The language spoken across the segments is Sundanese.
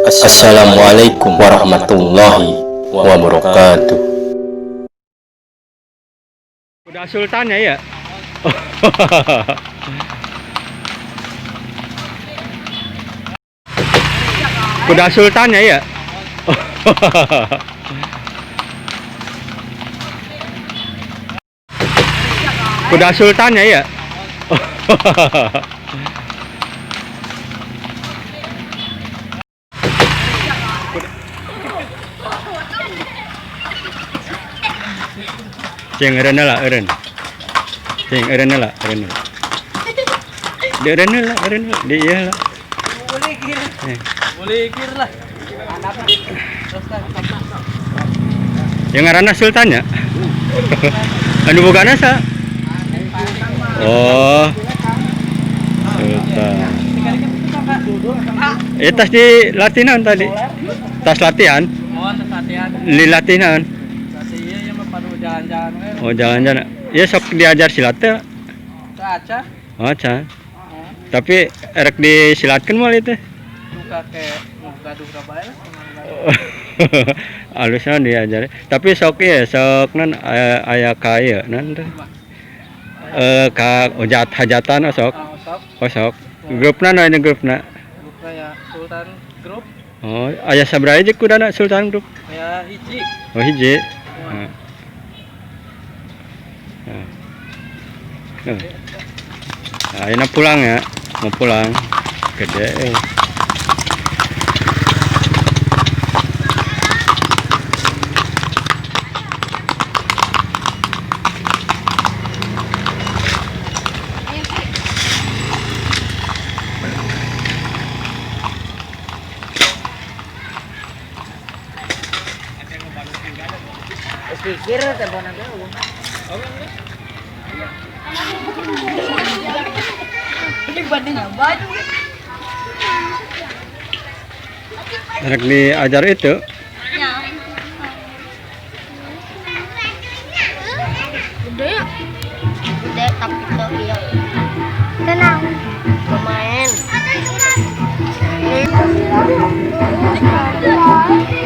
Assalamualaikum warahmatullahi wabarakatuh. Udah sultannya ya? Kuda sultannya ya? Kuda sultannya ya? Cing eureun lah eureun. Cing eureun lah eureun. Di eureun lah eureun di ieu lah. Boleh kir. Boleh kir lah. Yang ngaranna sultannya? Anu bogana sa? Oh. Sultan. Tas di latihan tadi. Tas latihan? Oh, tas latihan. Di latihan. Iya, jalan-jalan. Oh, jalan-jalan. Ya sok diajar silat teh. Aca. Oh, aca. Tapi erek disilatkeun moal ieu teh. Duka ke duka bae lah. Alusna diajar. Tapi sok ieu sok nan aya ka ieu nan teh. Ka ojat hajatan oh, sok. Oh, sok. Grupna na ini grupna. Grupna ya Sultan Group. Oh, aya sabaraha hiji kudana Sultan Group? Aya hiji. Oh, hiji. Nah, ini pulang ya, mau pulang. Gede. Pikir telepon aja. Ini banding apa? Anak diajar itu. Udah ya? Udah tapi tuh iya. Tenang. Lumayan.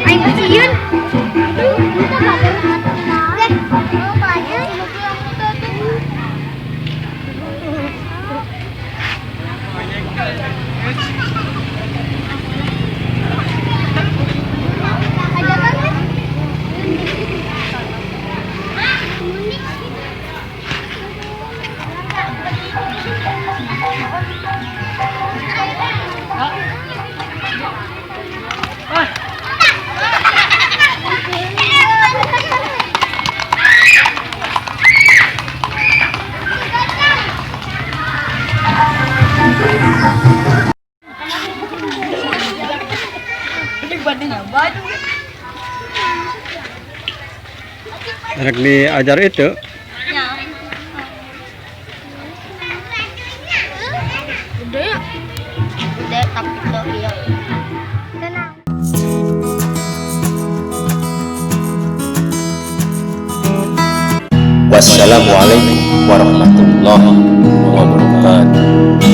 Ayo keciun. Anak diajar itu. Udah ya? Udah tapi tuh iya. Tenang. Wassalamualaikum warahmatullahi wabarakatuh.